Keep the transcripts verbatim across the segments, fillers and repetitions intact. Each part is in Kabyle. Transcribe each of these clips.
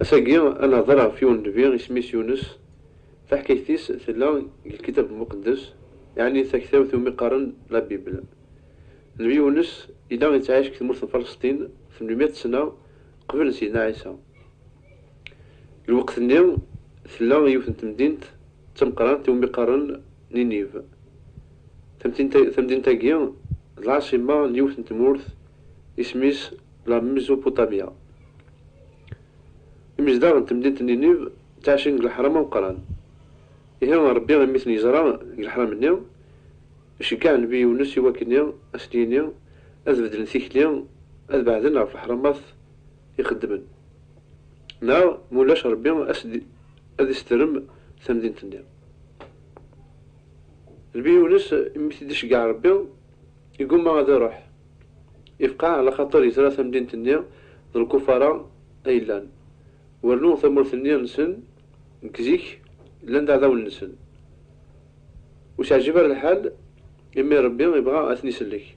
Ass-agi, ad nehder ɣef yiwen nnbi, isem-is Yunes. Taḥkayt-is tella deg Lkitab Lmuqeddes, yeɛni taktabt umi qqaren la Bible. Nnbi Yunes yella yettɛic deg tmurt n Falesṭin, tmenmiyat sna qbel n Sidna Ɛisa. Lweqt-nni, tella yiwet n temdint d tameqqrant umi qqaren Ninib. Tamdint-, tamdint-agi d lɛaṣima n yiwet n tmurt, isem-is la Mesopotamia. Imezdaɣ n temdint n Ninib ttɛicin deg leḥram ameqqran. Ihi Ṛebbi, imi ten-yeẓra deg leḥram-nni, iceggeɛ Nnbi Yunes i wakken ad sen-yini ad beddlen tikli, ad beɛden ɣef leḥramat i xeddmen. Neɣ, mulac, Ṛebbi ad s-d-, ad isterrem tamdint-nni. Nnbi Yunes, imi t-id-iceggeɛ Ṛebbi, igumma ad iṛuḥ. Ifqeɛ, ɛla xaṭer yeẓra tamdint-nni d lkufara ay llan. Wernu tamurt-nni-nsen, deg zik, llan d aɛdawen-nsen. Ur s-yeɛǧib ara lḥal, imi Ṛebbi ibɣa ad ten-isellek.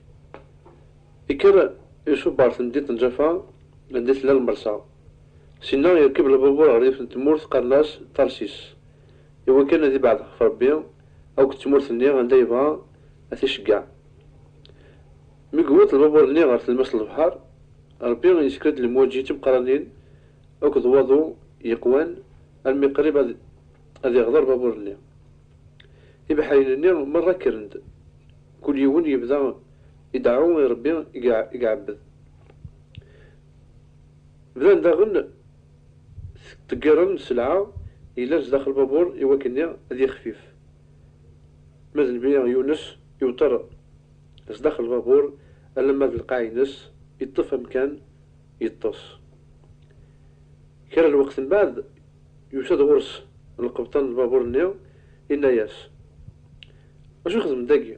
Ikker iṣubb ɣer temdint n Ǧafa, anda tella lmersa. Sinna yerkeb lbabur ɣer yiwet n tmurt qqaren-as Tarsis, iwakken ad ibɛed ɣef Ṛebbi akked tmurt-nni anda yebɣa ad t-iceggeɛ. Mi yewweḍ lbabur-nni ɣer tlemmast n lebḥer, Ṛebbi yesker-d lemwaǧi d timeqqranin akked waḍu yeqwan, armi qrib ad, ad iɣder lbabur-nni. Ibeḥriyen-nni merra kkren-d, kul yiwen yebda ideɛɛu i Ṛebbi i iɛe-, i iɛebbed. Bdan daɣen ttḍeggiren sselɛa yellan sdaxel lbabur i wakken ad yexfif. Ma d Nnbi Yunes iwṭer sdaxel lbabur alamma d lqaɛ-ines, yeṭṭef amkan, yeṭṭes. Kra n lweqt mbeɛd, yusa-d ɣur-s lqebṭan n lbabur-nni, yenna-yas: "Acu xedmen dagi?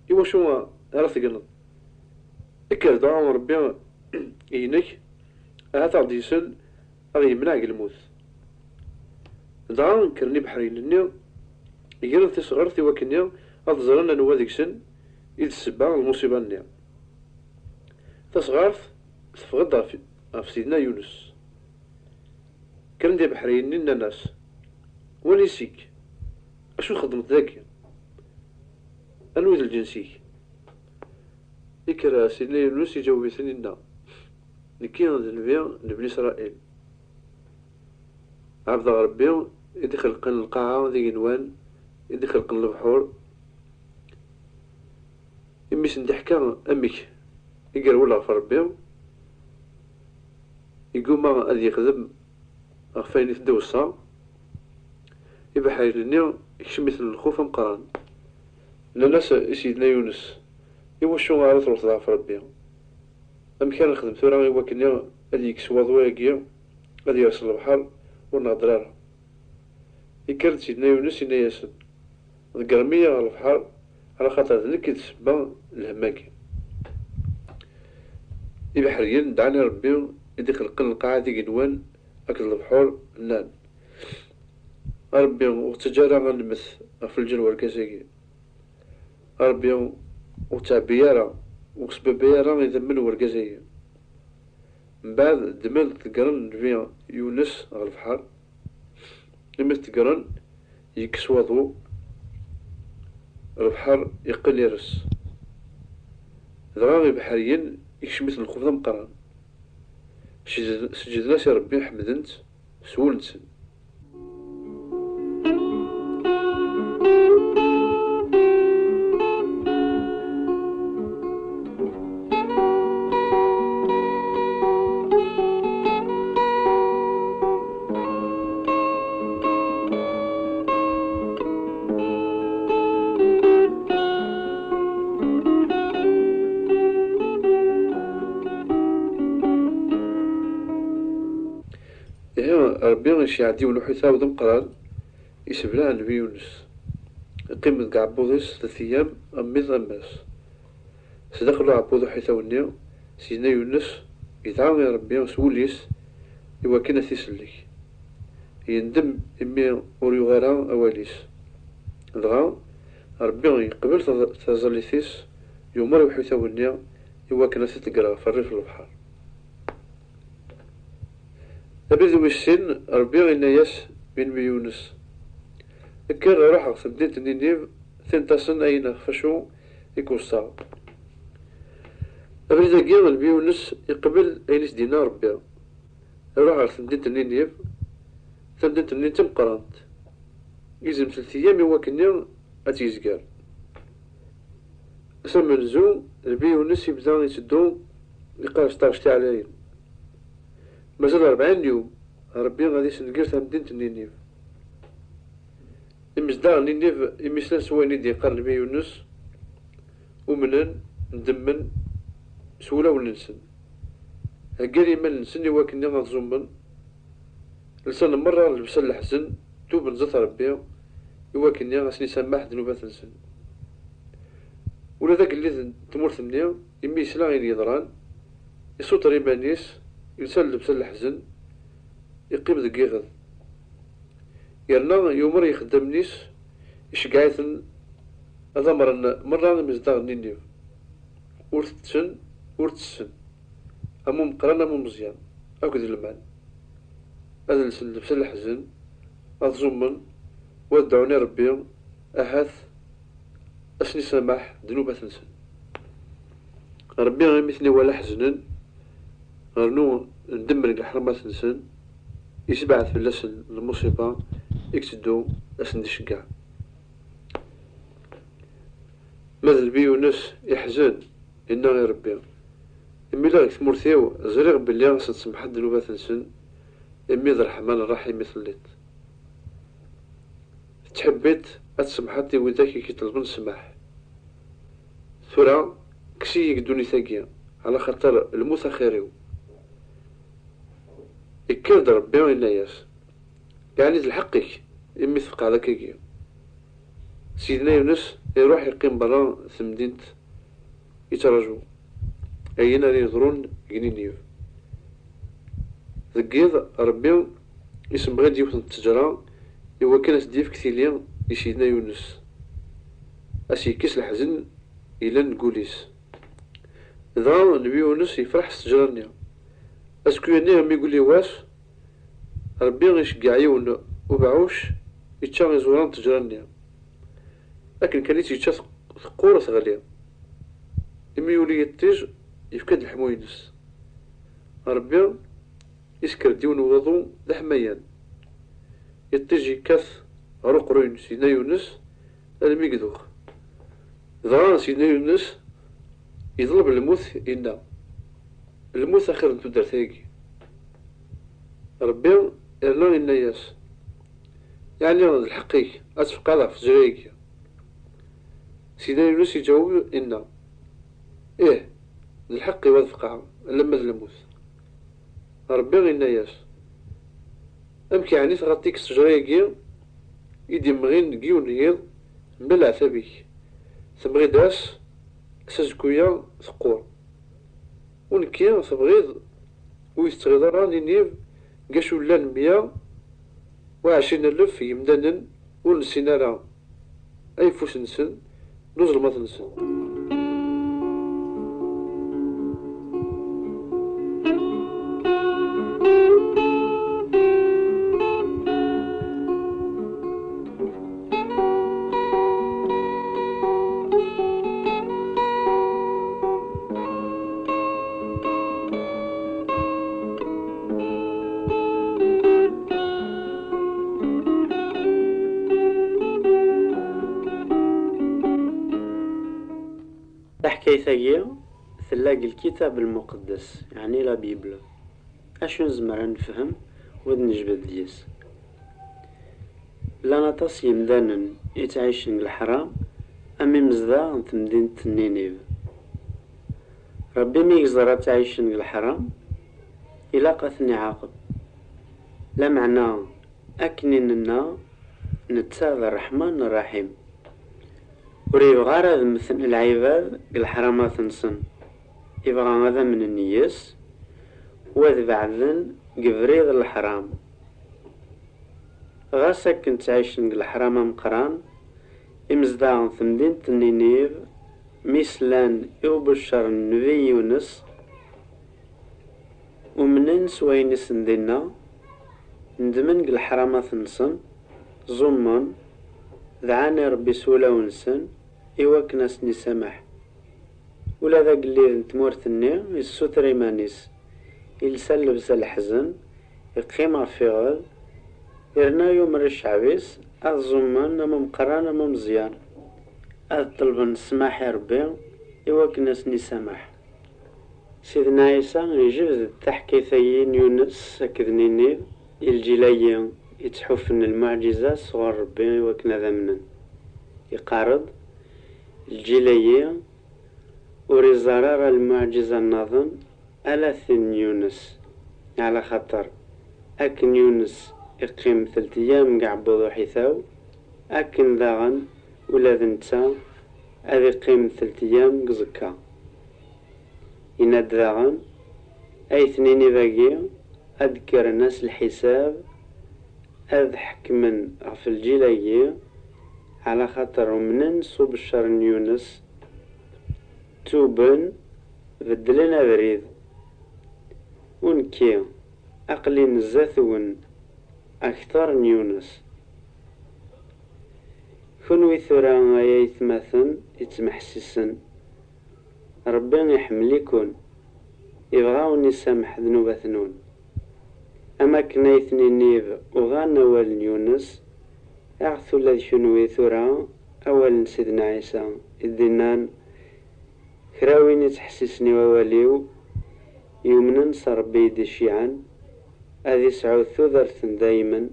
Iwacu ara tegneḍ? Kker, dɛu Ṛebbi-inek, ahat ad aɣ-d-yesel, ad aɣ-yemneɛ deg lmut." Dɣa kkren ibeḥriyen-nni, gren tisɣert i wakken ad ẓren anwa deg-sen i d ssebba n lmuṣiba-nni. Tasɣart teffeɣ-d ɣef, ɣef Sidna Yunes. Kkren-d ibeḥriyen-nni, nnan-as: "Wali-k, acu txeddmeḍ dagi? Anwa i d lǧens-ik?" Ikker Sidna Yunes iǧaweb-iten, inna: "Nekki d nnbi n Bni Isṛayil. Ɛebdeɣ Ṛebbi i d-ixelqen lqaɛa d igenwan, i d-ixelqen lebḥur." Imi sen-d-iḥka amek i yerwel ɣef Ṛebbi, igumma ad yexdem ɣef wayen i t-id-iweṣṣa, ibeḥriyen-nni ikcem-iten lxuf ameqqran. Nnan-as i Sidna Yunes: "Iwacu ara tewteḍ ɣef Ṛebbi? Amek ara nexdem tura i wakken ad yekkes waḍu-agi, ad yers lebḥer, ur nhedder ara?" Ikker-d Sidna Yunes, inna-yasen: "Ḍeggrem-iyi ɣer lebḥer, ɛla xaṭer d nekk i d ssebba n lhemm-agi." Ibeḥriyen dɛan i Ṛebbi i d-ixelqen lqaɛa d igenwan akked lebḥur, nnan: "A Ṛebbi, ur ttaǧǧa ara ad nemmet ɣef lǧal n urgaz-agi. A Ṛebbi, ur ttɛebbi ara, ur sbabay ara idammen n urgaz-agi." Mbeɛd, ddmen, ḍeggren nnbi Yunes ɣer lebḥer. Imi t-ḍeggren, yekkes waḍu, lebḥer yeqqel ires. Dɣa ibeḥriyen ikcem-iten lxuf d ameqqran. Seǧ-, seǧǧden-as i Ṛebbi, ḥemden-t s wul-nsen. Ihi, Ṛebbi iceyyeɛ-d yiwen uḥitaw d ameqqran, isebleɛ Nnbi Yunes. Iqqim deg uɛebbuḍ-is tlata ayyam, am iḍ am wass. Sdaxel uɛebbuḍ uḥitaw-nni, Sidna Yunes idɛa i Ṛebbi s wul-is i wakken ad t-isellek. Yendem imi ur yuɣ ara awal-is. Dɣa, Ṛebbi yeqbel taẓ-, taẓallit-is, yumeṛ i uḥitaw-nni i wakken ad t-iḍegger ɣef rrif n lebḥer. Abrid wis sin, Ṛebbi yenna-yas i Nnbi Yunes: "Kker, ruḥ ɣer temdint n Ninib, tenṭ-asen ayen ɣef wacu i k-weṣṣaɣ." Abrid-agi, Nnbi Yunes iqbel ayen i s-d-yenna Ṛebbi: "Ruḥ ɣer temdint n Ninib, tamdint-nni d tameqqrant. Yezem tlata ayyam i wakken ad tt-yezger." Ass amenzu, Nnbi Yunes yebda itteddu, yeqqar s taɣect ɛlayen. Mazal rebɛin n yum, Ṛebbi ad isenger tamdint n Ninib. Imezdaɣ n Ninib, imi slan s wayen i d-yeqqar Nnbi Yunes, umnen, ndemmen s wulawen-nsen. Heggan iman-nsen i wakken ad ẓummen, lsan merra llebsa n leḥzen, tuben zdat Ṛebbi, i wakken ad sen-isameḥ ddnubat-nsen. Ula d agellid n tmurt-nni, imi yesla ayen yeḍran, isuṭer iman-is, yelsa llebsa n leḥzen, yeqqim deg iɣed. Yerna yumer i ixeddamen-is, iceggeɛ-iten ad amren merra imezdaɣ n Ninib: "Ur tetten, ur tessen, am umeqqran am umeẓyan, akked lmal. Ad lsen llebsa n leḥzen, ad ẓummen, u ad dɛun i Ṛebbi, ahat ad sen-isameḥ ddnubat-nsen." Ṛebbi imi ten-iwala ḥeznen, rnu ndemmen deg leḥramat-nsen, isbeɛd fell-asen lmuṣiba i yetteddu ad sen-d-iceggeɛ. Ma d Nnbi Yunes iḥzen, inna i Ṛebbi: "Imi lliɣ deg tmurt-iw, ẓriɣ belli ad sen-tsemḥeḍ ddnubat-nsen, imi d Ṛṛeḥman Ṛṛaḥim i telliḍ. Tettḥibbiḍ ad tsemḥeḍ i widak i k-iṭelben ssmaḥ. Tura, kkes-iyi deg ddunit-agi, ɛla xaṭer lmut axir-iw." Ikker-d Ṛebbi, inna-yas: "Yeɛni d lḥeqq-ik, imi tfeqɛeḍ akkagi?" Sidna Yunes iruḥ iqqim berra temdint, yettraǧu ayen ara yeḍrun deg Ninib. Deg yiḍ, Ṛebbi isemɣi-d yiwet n ttejra i wakken ad s-d-yefk tili i Sidna Yunes, ad s-yekkes leḥzen yellan deg wul-is. Dɣa Nnbi Yunes yefreḥ s ttejra-nni. Azekka-nni, mi yuli wass, Ṛebbi iceggeɛ yiwen ubeɛɛuc yečča iẓuran n ttejra-nni. Akken kan i tt-yečča, teq-, teqqur, teɣli. Imi yuli yiṭij, yefka-d leḥmu-ines. Ṛebbi isker-d yiwen n waḍu d aḥmayan. Iṭij yekkat ɣer uqerruy n Sidna Yunes almi yedux. Dɣa Sidna Yunes yeḍleb lmut, yenna: "Lmut axir n tudert-agi." Ṛebbi yerna yenna-yas: "Yeɛni d lḥeqq-ik ad tfeqɛeḍ ɣef ttejra-agi?" Sidna Yunes iǧaweb, yenna: "Ih, d lḥeqq-iw ad feqɛeɣ alamma d lmut." Ṛebbi yenna-yas: "Amek yeɛni tɣaṭ-ik s ttejra-agi i d-imɣin deg yiwen n yiḍ mebla leɛtab-ik? Temɣid ass, s azekku-ya teqqur. U nekki tebɣiḍ, ur yi-tettɣiḍ ara Ninib, gacu llan meyya u ɛecrin alef yemdanen ur nessin ara ayeffus-nsen d uzelmaḍ-nsen." Taḥkayt-agi tella deg Lkitab Lmuqeddes, yeɛni la Bible. Acu nezmer ad nefhem u ad nejbed deg-s? Llan aṭas n yemdanen yettɛicen deg leḥram, am imezdaɣ n temdint n Ninib. Ṛebbi mi yeẓra ttɛicen deg leḥram, ilaq ad ten-iɛaqeb. Lameɛna, akken i nenna, netta d Ṛṛeḥman Ṛṛaḥim. Ur yebɣi ara ad mmten lɛibad deg leḥramat-nsen. Ibɣa ad amnen yis-s, u ad beɛden deg ubrid n leḥram. Ɣas akken ttɛicen deg leḥram ameqqran, imezdaɣ n temdint n Ninib, mi slan i ubeccer n Nnbi Yunes, umnen s wayen i sen-d-inna, Nedmen deg leḥramat-nsen, ẓummen, dɛan i Ṛebbi s wulawen-nsen i wakken a sen-isamaḥ. Ula d agellid n tmurt-nni yessuter iman-is, ilsa llebsa n leḥzen, iqqim ɣef iɣed, yerna yumer i ccɛeb-is ad ẓummen am umeqqran am umeẓyan, ad ṭelben ssmaḥ i Ṛebbi i wakken a sen-isamaḥ. Sidna Ɛisa ijbed-d taḥkayt-agi n Yunes akked Niniv i lǧil-agi yettḥuffen lmuɛǧiza sɣur Ṛebbi i wakken ad amnen. Iqqar-d, lǧil-agi ur iẓer ara lmuɛǧiza nniḍen ala tin n Yunes, ɛla xaṭer akken Yunes iqqim telt eyyam deg uɛebbuḍ uḥitaw, akken daɣen ula d netta ad iqqim telt eyyam deg uẓekka. Yenna-d daɣen, ay tniniv-agi ad d-kkren ass lḥisab, ad ḥekmen ɣef lǧil-agi, ɛla xaṭer umnen s ubeccer n Yunes, tuben, beddlen abrid. U nekki, aql-i nezdat-wen akter n Yunes. Kunwi tura, ay aytmaten yettmeḥsisen, Ṛebbi iḥemmel-iken, ibɣa a wen-isameḥ ddnubat-nwen. Am akken ay tniniv uɣan awal n Yunes, aɣet ula d kunwi tura awal n Sidna Ɛisa i d-innan, kra win ittḥessisen i wawal-iw, yumnen s Ṛebbi i d-iceyɛen, ad isɛu tudert n daymen,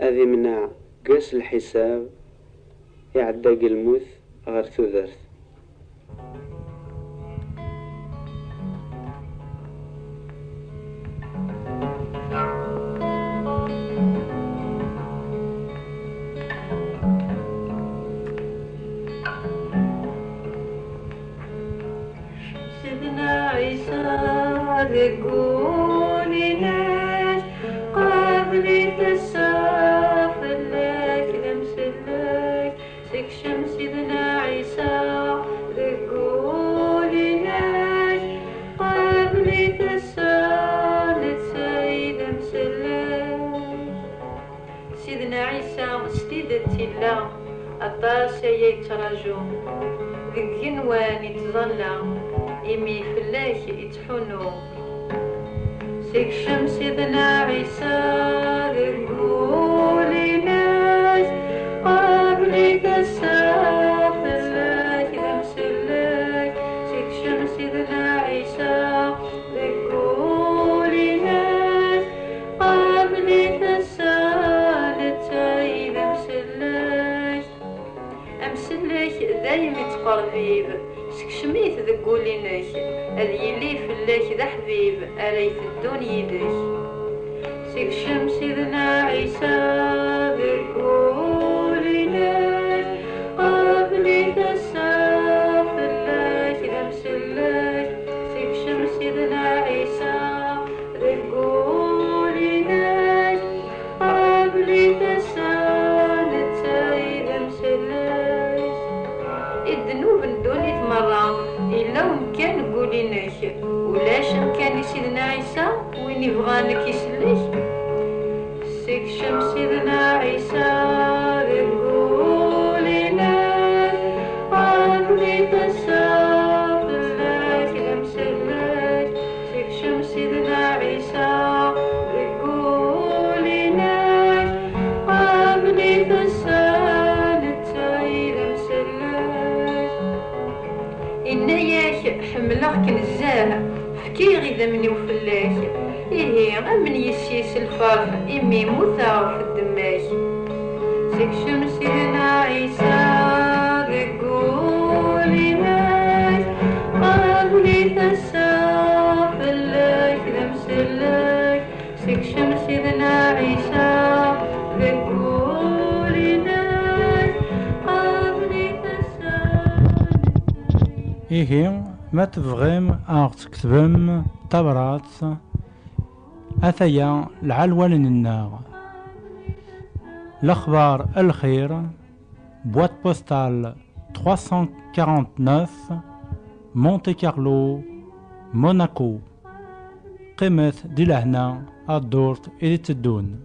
ad imneɛ deg ass lḥisab, iɛedda deg lmut ɣer tudert. Sidna Ɛisa deg wul-inek, qabel i tessa fell-ak d amsellek. Sekcem Sidna Ɛisa deg wul-inek, qabel i tessa netta i d amsellek. Sidna Ɛisa s tidet illa, aṭas aya yettraǧu, deg igenwan ittẓalla, imi fell-ak ittḥunnu. Sekcem Sidna Ɛisa deg wul-inek, qabel i tessa fell-ak d amsellek. Sekcem Sidna Ɛisa deg wul-inek, qabel i tessa netta i d amsellek. Amsellek dayem ittqerbib, sekcem-it deg wul-inek, ad yili fell-ak d aḥbib ara iteddun yid-k. Sekcem Sidna Ɛisa deg wul-inek, qabel i tessa fell-ak d amsellek. Sekcem Sidna Ɛisa deg wul-inek, qabel i tessa netta i d amsellek. I ddnub n ddunit merra, yella umkan deg wul-inek. Ulac amkan i Sidna Ɛisa, win ibɣan ad k-isellek. Sekcem Sidna Ɛisa deg wul-inek, qabel i tessa fell-ak d amsellek. Sekcem Sidna Ɛisa deg wul-inek, qabel i tessa netta i d amsellek. Inna-yak, ḥemmleɣ-k nezzeh, fkiɣ idammen-iw fell-ak. Ihi, amen yis-i s lferḥ, imi mmuteɣ ɣef ddemma-k. Sekcem Sidna Ɛisa deg wul-inek, qabel i tessa fell-ak d amsellek. Sekcem Sidna Ɛisa deg wul-inek, qabel i tessa. Ihi, ma tebɣim ad ɣ-tketbem tabrat, ataya lɛal wallen-nneɣ. Lexbar, lxir, boîte postale trois cent quarante-neuf, Monte Carlo, Monaco. Qqimet di lehna a ddurt i d-iteddun.